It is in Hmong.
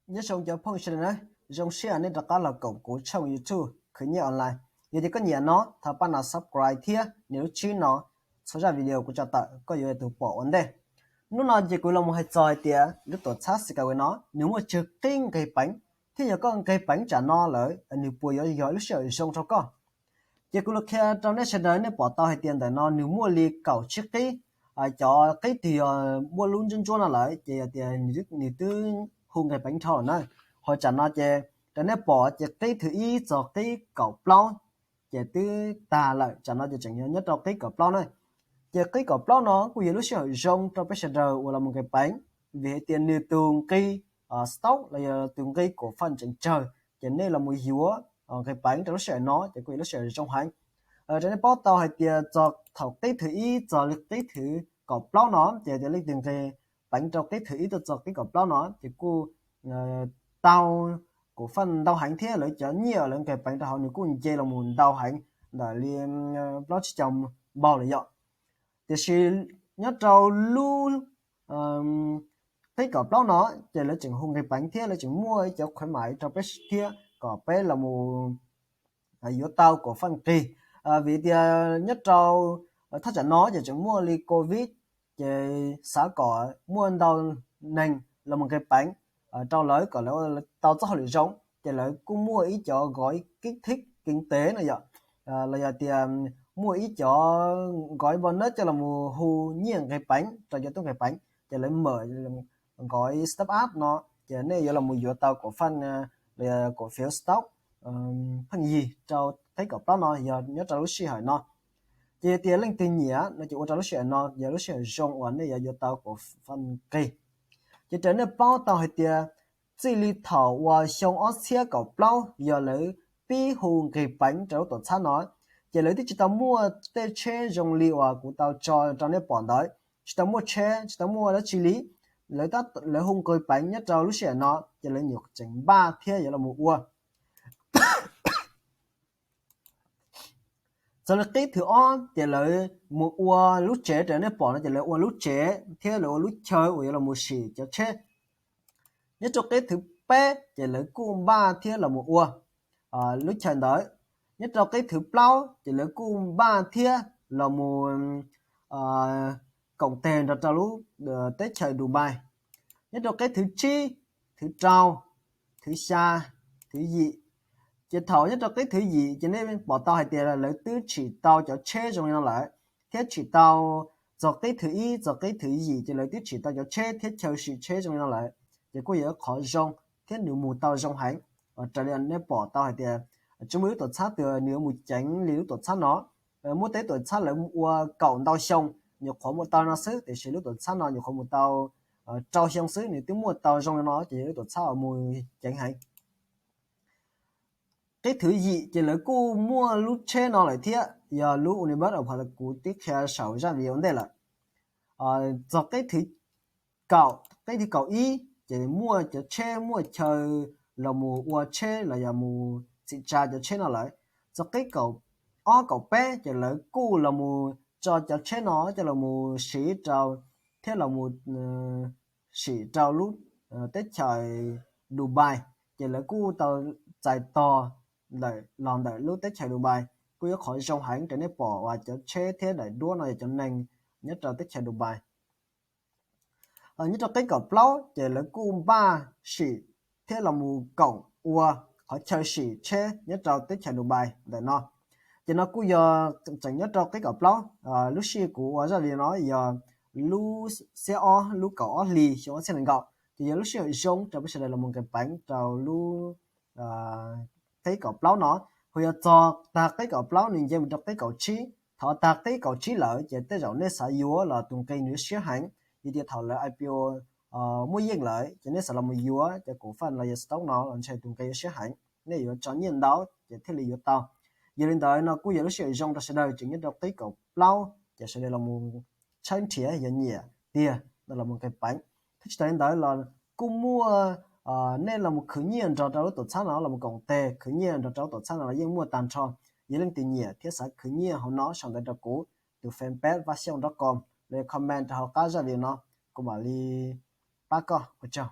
Nyob zoo cov phooj ywg sawv daws na, zoo siab nej rov qab los koom kuv tshooj YouTube khwv nyiaj online. Yog tias koj nyiam no, thov pab nias subscribe thiab nias lub tswb no, txhua zaj video kuv tso tawm koj yuav yog tus pom ua ntej. Hnub no ces kuv los mus hais txog hais tias lub tuam txhab Skyway no nws muaj tsawg qib nqis peev, thiab yog koj nqis peev tsam no lawm nws puas yuav yog ib lub sij hawm zoo rau koj. Ces kuv los qhia rau nej sawv daws nej pom tau hais tias ntawm no nws muaj li kaum tsib qib. Cov qib twg yog muaj lub ntsuab ntsuab no lawm ces yog tias nws twb hu nqis peev dhau lawm na. Ho tsam no ces raws nej pom ces qib thib ib txog qib kaum plaub ces twb tag lawm, tsam no ces tseem yog nyob rau qib kaum plaub na. Ces qib kaum plaub no kuj yog lub sij hawm zoo rau peb sawv daws uas los mus nqis peev, vim hais tias nws tus nqi stock los yog tus nqi kaum faj tseem tsawg, ces nej los mus yuav nqis peev rau lub sij hawm no ces kuj yog lub sij hawm zoo heev. Raws nej paub tau hais tias txog thaum qib thib ib txog li qib thib kaum plaub no ces tias leej twg nqis peev rau qib thib ib tuaj txog qib kaum plaub no ces kuj tau kaum faj ntau heev thiab lawv cov nyiaj lawv nqis peev rau hauv nws kuj nce los mus ntau heev ntawm li plaub tsib caug npaug lawm yom. Tiam sis nyob rau lub qib kaum plaub no ces lawv tseem hu nqis peev thiab lawv tseem muaj ib cov khuyến mại rau peb thiab kom peb los mus yuav tau kaum faj nqis. Vim tias nyob rau thaj tsam no ces tseem muaj li covid, ces xav kom muaj ntau neeg los mus nqis peev rau lawv kom lawv tau txoj hauj lwm zoo, ces lawv kuj muaj ib cov gói kích thích kinh tế no yom, los yog tias muaj ib cov gói bonus coj los mus hu nyiaj nqis peev rau cov tub nqis peev, ces lawv mawm gói startup no, ces nej yuav los mus yuav tau kaum faj, los yog kaum phiếu stock pheej yig rau qib kaum plaub no yog nyob rau lub sij hawm no. Ces yog tias leej twg nyiam no ces ua rau lub sij hawm no yog lub sij hawm zoo uas nej yuav yuav tau kaum faj nqis. Ces raws nej paub tau hais tias txij li thaum uas xyoo ob txhiab kaum plaub yog lawv pib hu nqis peev rau lub tuam txhab no, ces lawv twb tsis tau muaj tej tsheb zoo li uas kuv tau tso rau nej pom ntawd, tsis tau muaj tsheb tsis tau muaj dab tsi li. Lawv, lawv hu nqis peev nyob rau lub sij hawm no ces lawv nyuam tseem npaj thiab yuav los mus ua. Txog li qib thib ob ces lawv mus ua lub tsev, raws nej pom no ces lawv ua lub tsev thiab lawv ua lub chaw uas yuav los mus sim cov tsheb. Nyob rau qib thib peb ces lawv kuj npaj thiab los mus ua lub chaw ntawd. Nyob rau qib thib plaub ces lawv kuj npaj thiab los mus koom tes nrog rau lub teb chaws Dubai. Nyob rau qib thib tsib, thib rau, thib xya, thib yim, ces thaum nyob rau qib thib yim ces nej pom tau hais tias lawv twb tsim tau cov tsheb zoo li no lawm, thiab tsim tau txog qib thib ib txog qib thib yim ces lawv twb tsim tau cov tsheb thiab chaw sim tsheb zoo li no lawm, ces kuj yog qhov zoo thiab nws mus tau zoo heev. Raws li nej pom tau hais tias tsis muaj ib lub tuam txhab twg nws yuav mus ceev li lub tuam txhab no. Muaj tej tuam txhab lawv ua kaum ntau xyoo nyuam qhuav mus tau no xwb, tiam sis lub tuam txhab no nyuam qhuav mus tau rau xyoo xwb nws twb muaj tau zoo li no ces yog lub tuam txhab uas mus ceev heev. Qib thib yim ces lawv kuj muaj lub tsheb no lawm thiab, yog lub Unibus uas kuv twb qhia saum zaj video ntej lawm. Txog qib thib kaum, qib thib kaum ib ces muaj cov tsheb muaj chaw los mus ua tsheb los yog mus txhim tsa cov tsheb no lawm. Txog qib kaum ob kaum peb ces lawv kuj los mus tso cov tsheb no coj los mus siv rau thiab los mus sim rau lub teb chaws Dubai, ces lawv kuj tau txais tos los ntawm lub teb chaws Dubai. Kuj yog qhov zoo heev raws nej pom uas cov tsheb thiab daim duab no yog cov neeg nyob rau teb chaws Dubai. Nyob rau qib kaum plaub ces lawv kuj npaj sim thiab los mus koom ua qhov chaw sim tsheb nyob rau teb chaws Dubai ntawm no. Ces no kuj yog tseem nyob rau qib kaum plaub, lub sij kuv ua zaj video no yog lub xiab ob lub kaum ob hlis xyoo ob txhiab nees nkaum, ces yog lub sij hawm zoo rau peb sawv daws los mus nqis peev rau lub qib kaum plaub no. Ho yog txog tag qib kaum plaub nws nce mus rau qib kaum tsib, thaum tag qib kaum tsib lawm ces tej zaum nej xav yuav los tus nqi nws yuav siab heev, vim tias thaum lawv I P O muaj yeej lawm ces nej xav los mus yuav cov kaum faj los yog stock no los ntshe tus nqi yuav siab heev, nej yuav tso nyiaj ntau ces thiaj li yuav tau. Yog li ntawd no kuj yog lub sij hawm zoo rau sawv daws tseem nyob rau qib kaum plaub ces sawv daws los mus tshawb nrhiav yog nyiam tiag no los mus nqis peev. Thiab tsis tas li ntawd los kuj muaj, nej los mus khwv nyiaj nrog rau lub tuam txhab no los mus koom tes khwv nyiaj nrog rau lub tuam txhab no los yeej muaj tag nrho. Yog leej twg nyiam thiab xav khwv nyiaj hauv no sau ntawv rau kuv tus fanpage Vaj Xyooj nraub qos los yog comment rau hauv qab zaj video no, kuv mam li pab koj. Ua tsaug.